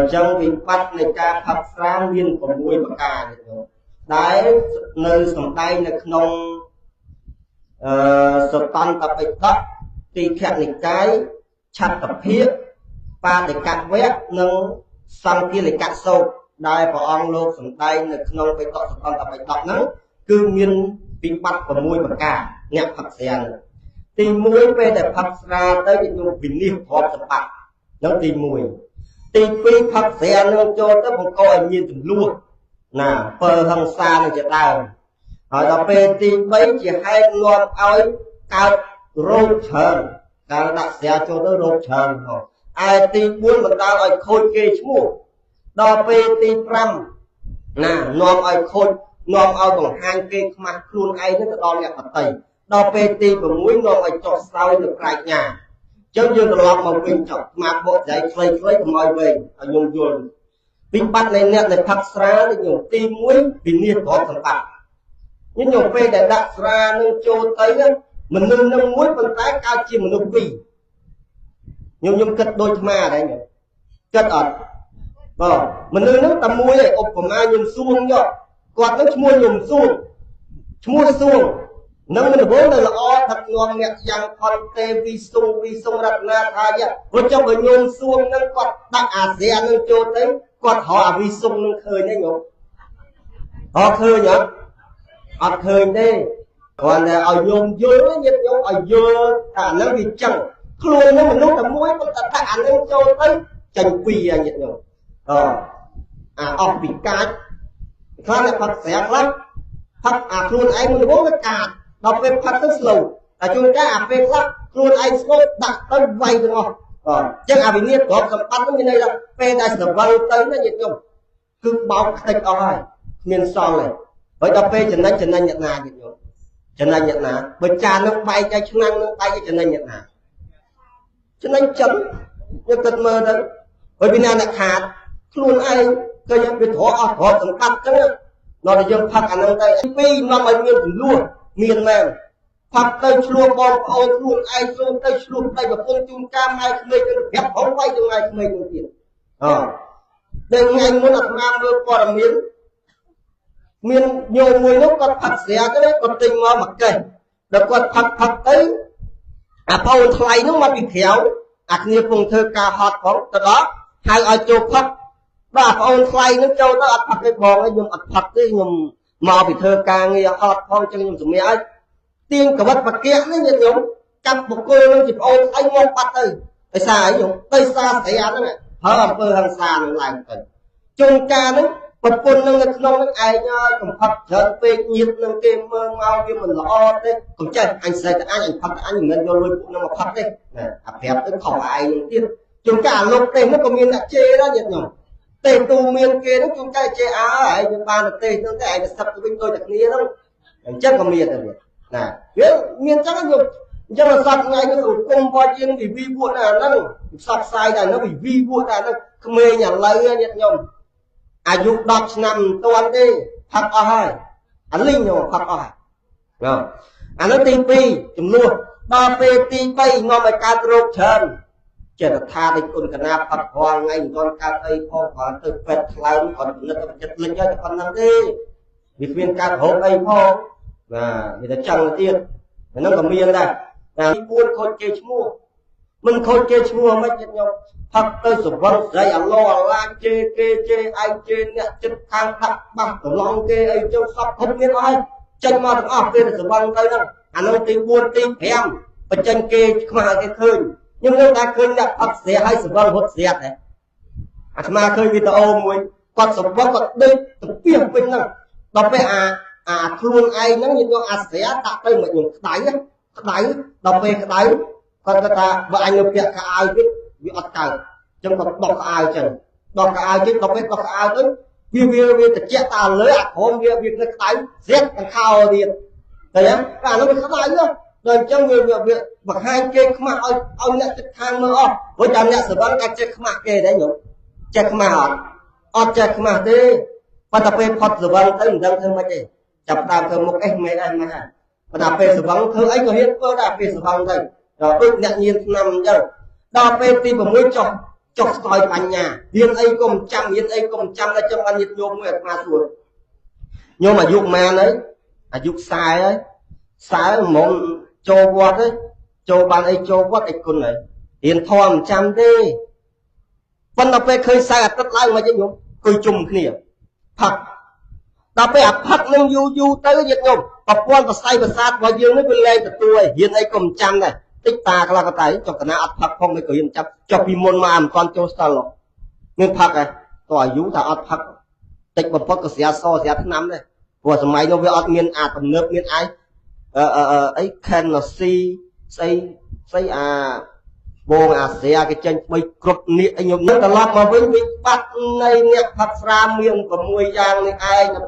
អញ្ចឹងវិបត្តិនៃការផឹកស្រាមាន6ប្រការដែលនៅសំដែងនៅក្នុងអឺសតន្តបិដកទីខនិកាយឆត្តភាគបាតិកវៈនិងសង្គាលិកសោតដែលព្រះអង្គលោកសំដែងនៅក្នុងបិដកសតន្តបិដកហ្នឹងគឺមានវិបត្តិ6ប្រការអ្នកផឹកស្រាទី1ពេលដែលផឹកស្រាទៅវានឹងវិនិច្ឆ័យទ្រព្យសម្បត្តិហ្នឹងទី1ទី2ផឹកស្រានឹងចូលទៅបង្កឲ្យមានចំនួនណាអំពើហិង្សានឹងជាដើមហើយដល់ពេលទី3ជាហេតុនាំឲ្យកើតរោគច្រើនការដាក់ស្រាចូលទៅរោគច្រើនហ៎ឯទី4បណ្ដាលឲ្យខូចគេឈ្មោះដល់ពេលទី5ណានាំឲ្យខូចនាំឲ្យបង្ហាញគេខ្មាស់ខ្លួនឯងទៅដល់អ្នកដទៃដល់ពេលទី6នាំឲ្យចុះស្ោយនៅប្រាជ្ញាចឹងយើងត្រឡប់មកវិញចុះស្មាបកចៃខ្លីៗកុំឲ្យវែងឲ្យខ្ញុំយល់វិបត្តិនៃអ្នកដែលផឹកស្រានេះខ្ញុំទី1វិនិច្ឆ័យទ្រព្យសម្បត្តិខ្ញុំពេលដែលដាក់ស្រានឹងចូលទៅមនុស្សនឹងមួយប៉ុន្តែកើតជាមនុស្សពីរខ្ញុំគិតដូចអាដែរខ្ញុំគិតអត់បាទមនុស្សនឹងតែមួយឯងឧបមាខ្ញុំសួងយកគាត់នឹងឈ្មោះខ្ញុំសួងឈ្មោះសួងនឹងមិនវងនៅល្អដឹកនាំអ្នកយ៉ាងផនទេវិសុងវិសុងរតនាថាយព្រោះចុះបើញោមសួងនឹងគាត់ដាក់អាស៊ានឹងចូលទៅគាត់រកអាវិសុងនឹងឃើញទេញោមអត់ឃើញអត់អត់ឃើញទេគ្រាន់តែឲ្យញោមយល់ញាតិញោមឲ្យយល់ថាអានឹងវាចឹងខ្លួននឹងមនុស្សតែមួយប៉ុន្តែដាក់អានឹងចូលទៅចេញពីរញាតិញោមអអាអស់ពីកាចខ្លះអ្នកផឹកស្រាខ្លះផឹកអាខ្លួនឯងមុនដំបូងវាកាចដល់ពេលផឹកទៅ slow តែជួនកាលអាពេលខ្លះខ្លួនឯង slow ដាក់ទៅវាយទាំងអស់អញ្ចឹងអាវិនិច្ឆ័យទ្រព្យសម្បត្តិនោះមានន័យថាពេលដែលស្រវឹងទៅណាញាតិញោមគឺបោកខ្ទេចអស់ហើយគ្មានសល់ទេហើយដល់ពេលចំណេញចំណេញអ្នកណាញាតិញោមចំណេញអ្នកណាបើចាននឹងបែកឲ្យឆ្នាំងនឹងបែកឲ្យចំណេញអ្នកណាចំណេញចិនយកគិតមើលទៅហើយពីណាអ្នកខាតខ្លួនឯងក៏យើងវាទ្រអស់ទ្រព្យសម្បត្តិចឹងដល់តែយើងផឹកអានឹងទៅពីរនាំឲ្យមានចំនួនមានមែនផឹកទៅឆ្លោះបងប្អូនខ្លួនឯងចូលទៅឆ្លោះប្តីប្រពន្ធជួនកាលម៉ែក្មេកទៅប្រាប់ផងវាយទៅម៉ែក្មេកទៅទៀតអដល់ថ្ងៃមុនអាត្មាមើលព័ត៌មានមានញោមមួយនោះគាត់ផឹកស្រាទៅគាត់ទិញមកមួយកេះដល់គាត់ផឹកផឹកទៅអាប្អូនថ្លៃនោះមកពីក្រៅអាគ្នាពងធ្វើការហត់ផងទៅដល់ហៅឲ្យចូលផឹកដល់អាប្អូនថ្លៃនោះចូលទៅអត់ផឹកទេបងខ្ញុំអត់ផឹកទេខ្ញុំមកពីធ្វើការងារហត់ផងចឹងខ្ញុំសម្រាកឲ្យទៀងកវិតបកៈនេះញាតិញោមកាប់បុគ្គលនឹងជាប្អូនថ្លៃមកបាត់ទៅដោយសារអីញោមដោយសារស្រាហ្នឹងហើយអំពើហិង្សានឹងឡើងទៅជួនកាលហ្នឹងប្រពន្ធនឹងនៅក្នុងនឹងឯងហើយកុំផឹកច្រើនពេកញាតនឹងគេមើលមកវាមិនល្អទេកុំចេះអញស្រែកតែអញអញផឹកតែអញមិនមែនយកលុយពួកនឹងមកផឹកទេណាអាប្រាប់ទៅខុសឯងនឹងទៀតជួនកាលអាលោកទេនោះក៏មានអ្នកជេរដែរញាតិញោមទេទូមានគេនោះជួនកាលជេរអើឯងវាបានទេហ្នឹងតែឯងទៅសឹកទៅវិញដូចតែគ្នាហ្នឹងអញ្ចឹងក៏មានដែរណាវាមានអញ្ចឹងញោមអញ្ចឹងសប្តាហ៍ថ្ងៃនេះសង្គមរបស់យើងវាវិវត្តណាស់ហ្នឹងផ្សព្វផ្សាយតែហ្នឹងវាវិវត្តតែហ្នឹងក្មេងឥឡូវញាតិញោមអាយុ10ឆ្នាំមិនទាន់ទេផឹកអស់ហើយអាលីងញោមផឹកអស់ហើយអានោះទី2ចំនួនដល់ពេលទី3នាំឲ្យកើតរោគច្រើនចិត្តថាដូចគុណកណាផឹករាល់ថ្ងៃមិនទាន់កើតអីផងគ្រាន់ទៅពេទ្យថ្លើមគ្រាន់ពិនិត្យទៅចិត្តលិចហើយតែប៉ុណ្្នឹងទេវាគ្មានកើតរោគអីផងបាទវាទៅចឹងទៀតអានោះក៏មានដែរតែទី4ខូចគេឈ្មោះមិនខូចគេឈ្មោះមិនចិត្តញោមផឹកទៅសវឹងស្រីអាឡោអាឡាជេគេជេឯងជេអ្នកចិត្តខាងដាក់បាសប្រឡងគេអីចឹងសពគ្រប់មានអស់ហើយចេញមកទាំងអស់ពេលសវឹងទៅហ្នឹងអានោះទី4ទី5បញ្ចេញគេខ្មាស់ឲ្យគេឃើញខ្ញុំនៅតែឃើញអ្នកផឹកស្រាហើយសវឹងរត់ស្រាដែរអាត្មាឃើញវីដេអូមួយគាត់សវឹងគាត់ដេកទៅពីពេញហ្នឹងដល់ពេលអាខ្លួនឯងហ្នឹងយើងយកអាស្រាដាក់ទៅមិនខ្ញុំក្តៅក្តៅដល់ពេលក្តៅគាត់គាត់ថាបើអញនៅពាក់កៅអៅទៀតវាអត់កើតអញ្ចឹងគាត់ដកកៅអៅចឹងដកកៅអៅទៀតដល់ពេលដកកៅអៅទៅវាវាវាត្រជាក់តាលើអាក្រមវាវានៅក្តៅស្រាក់ទាំងខោទៀតឃើញទេអានោះវាក្តៅណាស់ដល់អញ្ចឹងវាវាបង្ហាញគេខ្មាស់ឲ្យឲ្យអ្នកចិត្តខាងមើលអស់ព្រោះចាំអ្នកសវណ្ណក៏ចេះខ្មាស់គេដែរញោមចេះខ្មាស់អត់អត់ចេះខ្មាស់ទេប៉ុន្តែពេលផុតសវណ្ណទៅមិនដឹងធ្វើម៉េចទេចាប់តាមធ្វើមុខអេមែនអេមែនហើយប៉ុន្តែពេលសវណ្ណធ្វើអីក៏ហ៊ានធ្វើដែរពេលសវណ្ណទៅដល់ដូចអ្នកញៀនឆ្នាំអញ្ចឹងដល់ពេលទី6ចុះ ចុះខ្សោយបញ្ញារៀនអីក៏មិនចាំរៀនអីក៏មិនចាំដែរចឹងបានញាតិញោមមួយអាត្មាសួរញោមអាយុម៉ានហើយអាយុ40ហើយ40ហ្មងចូលវត្តហើយចូលបានអីចូលវត្តអីគុណហើយរៀនធម៌មិនចាំទេប៉ុន្តែពេលឃើញខ្សែអាទិត្យឡើងមកវិញញោមអង្គុយជុំគ្នាផឹកដល់ពេលអាផឹកនឹងយូរយូរទៅញាតិញោមប្រព័ន្ធប្រស័យប្រសាទរបស់យើងនេះវាលែងទទួលហើយរៀនអីក៏មិនចាំដែរតិចតាខ្លះក៏តែចុះកណាអត់ផឹកផងមិនក៏រៀនចាប់ចុះពីមុនមកមិនទាន់ចូលសិលមានផឹកហ៎តោះអាយុថាអត់ផឹកតិចបំផុតក៏ស្រាសស្រាថ្នាំដែរព្រោះសម័យនោះវាអត់មានអាទំនើបមានអីអី Kennedy ស្អីស្អីអាបងអាស្រាគេចេញថ្មីគ្រប់នេះអីខ្ញុំនឹងត្រឡប់មកវិញវិបត្តិនៃអ្នកផឹកស្រាមាន6យ៉ាងនេះឯង។